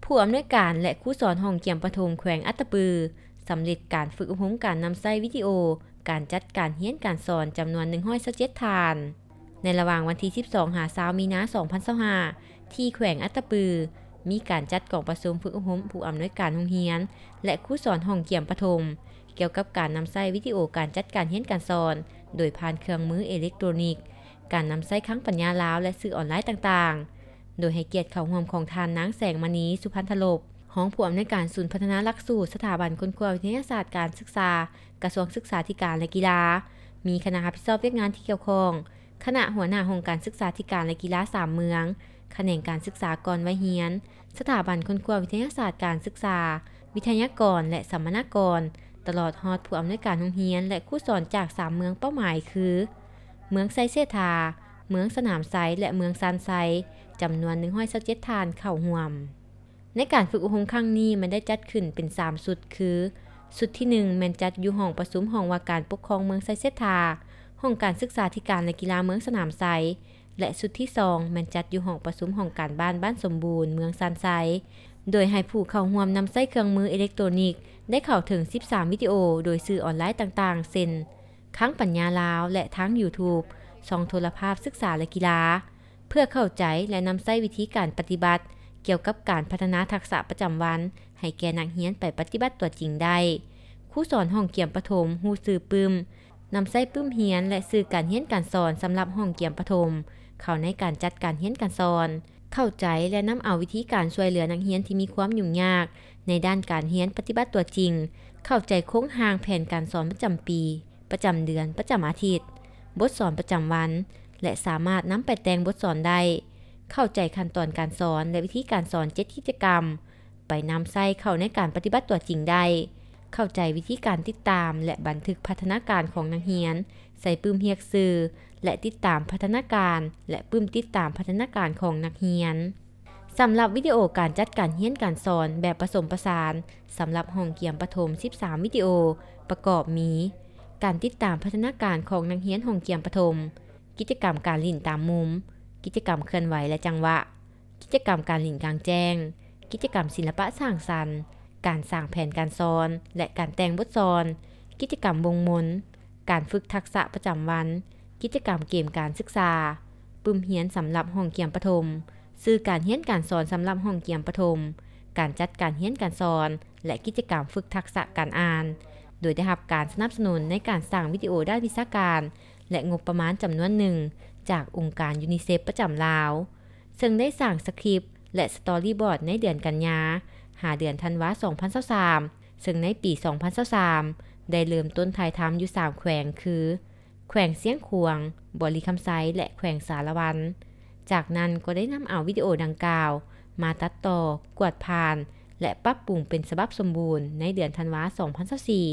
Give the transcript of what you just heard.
ຜູ້ອຳນວຍການ ແລະ ຄູສອນຫ້ອງກຽມປະຖົມແຂວງອັດຕະປື ສຳເລັດການຝຶກອົບຮົມການນຳໃຊ້ວິດີໂອການຈັດການຮຽນການສອນຈຳນວນໜຶ່ງຮ້ອຍຊາວເຈັດທ່ານ. ໃນລະຫວ່າງວັນທີສິບສອງຫາຊາວມີນາສອງພັນຊາວຫ້າ ທີ່ແຂວງອັດຕະປື ມີການຈັດກອງປະຊຸມຝຶກອົບຮົມຜູ້ອຳນວຍການໂຮງຮຽນ ແລະ ຄູສອນຫ້ອງກຽມປະຖົມ ກ່ຽວກັບການນຳໃຊ້ວິດີໂອການຈັດການຮຽນການສອນ ໂດຍຜ່ານເຄື່ອງມືເອເລັກໂຕຣນິກ, ການນຳໃຊ້ຄັງປັນຍາລາວ ແລະ ສື່ອອນລາຍຕ່າງໆ ໂດຍໃຫ້ກຽດເຂົ້າຮ່ວມຂອງທ່ານນາງ ແສງມະນີ ສຸພັນທະລົບ ຮອງຜູ້ອຳນວຍການສູນພັດທະນາຫຼັກສູດ ສະຖາບັນຄົ້ນຄວ້າວິທະຍາສາດການສຶກສາ ກະຊວງສຶກສາທິການ ແລະ ກິລາ, ມີຄະນະຮັບຜິດຊອບວຽກງານທີ່ກ່ຽວຂ້ອງ, ຄະນະຫົວໜ້າຫ້ອງການສຶກສາທິການ ແລະ ກິລາສາມເມືອງ, ຂະແໜງການສຶກສາກ່ອນໄວຮຽນ, ສະຖາບັນຄົ້ນຄວ້າວິທະຍາສາດການສຶກສາ, ວິທະຍາກອນ ແລະ ສຳມະນາກອນ, ຕະຫຼອດຮອດຜູ້ອຳນວຍການໂຮງຮຽນ ແລະ ຄູສອນຈາກສາມເມືອງເປົ້າໝາຍຄື ເມືອງໄຊເສດຖາ, ເມືອງສະໜາມໄຊ ແລະ ເມືອງຊານໄຊ ຈຳນວນໜຶ່ງຮ້ອຍຊາວເຈັດທ່ານເຂົ້າຮ່ວມ. ໃນການຝຶກອົບຮົມຄັ້ງນີ້ແມ່ນໄດ້ຈັດຂຶ້ນເປັນສາມຊຸດຄື ຊຸດທີໜຶ່ງແມ່ນຈັດຢູ່ຫ້ອງປະຊຸມຫ້ອງວ່າການປົກຄອງເມືອງໄຊເສດຖາ, ຫ້ອງການສຶກສາທິການ ແລະ ກິລາເມືອງສະໜາມໄຊ ແລະ ຊຸດທີສອງແມ່ນຈັດຢູ່ຫ້ອງປະຊຸມຫ້ອງການບ້ານບ້ານສົມບູນ ເມືອງຊານໄຊ ໂດຍໃຫ້ຜູ້ເຂົ້າຮ່ວມນຳໃຊ້ເຄື່ອງມືເອເລັກໂຕຣນິກໄດ້ເຂົ້າເຖິງສິບສາມວິດີໂອ ໂດຍສື່ອອນລາຍຕ່າງໆ ເຊັ່ນ ຄັງປັນຍາລາວ ແລະ ທາງ YouTube ຊ່ອງໂທລະພາບສຶກສາ ແລະ ກິລາ ເພື່ອເຂົ້າໃຈ ແລະ ນຳໃຊ້ວິທີການປະຕິບັດກ່ຽວກັບການພັດທະນາທັກສະປະຈຳວັນໃຫ້ແກ່ນັກຮຽນໄປປະຕິບັດຕົວຈິງໄດ້. ຄູສອນຫ້ອງກຽມປະຖົມຮູ້ຊື່ປຶ້ມ, ນຳໃຊ້ປຶ້ມຮຽນ ແລະ ສື່ການຮຽນການສອນສຳລັບຫ້ອງກຽມປະຖົມເຂົ້າໃນການຈັດການຮຽນການສອນ, ເຂົ້າໃຈ ແລະ ນຳເອົາວິທີການຊ່ວຍເຫຼືອນັກຮຽນທີ່ມີຄວາມຫຍຸ້ງຍາກໃນດ້ານການຮຽນປະຕິບັດຕົວຈິງ, ເຂົ້າໃຈໂຄງຮ່າງແຜນການສອນປະຈຳປີ, ປະຈຳເດືອນ, ປະຈຳອາທິດ, ບົດສອນປະຈຳວັນ ແລະ ສາມາດນຳໄປແຕ່ງບົດສອນໄດ້, ເຂົ້າໃຈຂັ້ນຕອນການສອນ ແລະ ວິທີການສອນເຈັດກິດຈະກຳ ໄປນຳໃຊ້ເຂົ້າໃນການປະຕິບັດຕົວຈິງໄດ້, ເຂົ້າໃຈວິທີການຕິດຕາມ ແລະ ບັນທຶກພັດທະນາການຂອງນັກຮຽນ ໃສ່ປຶ້ມຮຽກຊື່ ແລະ ຕິດຕາມພັດທະນາການ ແລະ ປຶ້ມຕິດຕາມພັດທະນາການຂອງນັກຮຽນ. ສຳລັບວິດີໂອການຈັດການຮຽນການສອນແບບປະສົມປະສານ ສຳລັບຫ້ອງກຽມປະຖົມສິບສາມວິດີໂອ ປະກອບມີ ການຕິດຕາມພັດທະນາການຂອງນັກຮຽນຫ້ອງກຽມປະຖົມ, ກິດຈະກຳການຫຼິ້ນຕາມມຸມ, ກິດຈະກຳເຄື່ອນໄຫວ ແລະ ຈັງຫວະ, ກິດຈະກຳການຫຼິ້ນກາງແຈ້ງ, ກິດຈະກຳສິລະປະສ້າງສັນ, ການສ້າງແຜນການສອນ ແລະ ການແຕ່ງບົດສອນ, ກິດຈະກຳວົງມົນ, ການຝຶກທັກສະປະຈຳວັນ, ກິດຈະກຳເກມການສຶກສາ, ປຶ້ມຮຽນສຳລັບຫ້ອງກຽມປະຖົມ, ສື່ການຮຽນການສອນສຳລັບຫ້ອງກຽມປະຖົມ, ການຈັດການຮຽນການສອນ ແລະ ກິດຈະກຳຝຶກທັກສະການອ່ານ, ໂດຍໄດ້ຮັບການສະໜັບສະໜູນໃນການສ້າງວິດີໂອດ້ານວິຊາການ ແລະ ງົບປະມານຈຳນວນໜຶ່ງຈາກອົງການຢູນິເຊັບປະຈຳລາວ, ເຊິ່ງໄດ້ສ້າງສະຄຣິບ ແລະ ສະຕໍຣີບອດໃນເດືອນກັນຍາ ຫາເດືອນທັນວາ ສອງພັນຊາວສາມ ເຊິ່ງໃນປີ ສອງພັນຊາວສາມ ໄດ້ເລີ່ມຕົ້ນຖ່າຍທຳຢູ່ສາມແຂວງຄື ແຂວງຊຽງຂວາງ, ບໍລິຄຳໄຊ ແລະ ແຂວງສາລະວັນ. ຈາກນັ້ນກໍໄດ້ນຳເອົາວິດີໂອດັ່ງກ່າວມາຕັດຕໍ່, ກວດຜ່ານ ແລະ ປັບປຸງເປັນສະບັບສົມບູນໃນເດືອນທັນວາ ສອງພັນຊາວສີ່.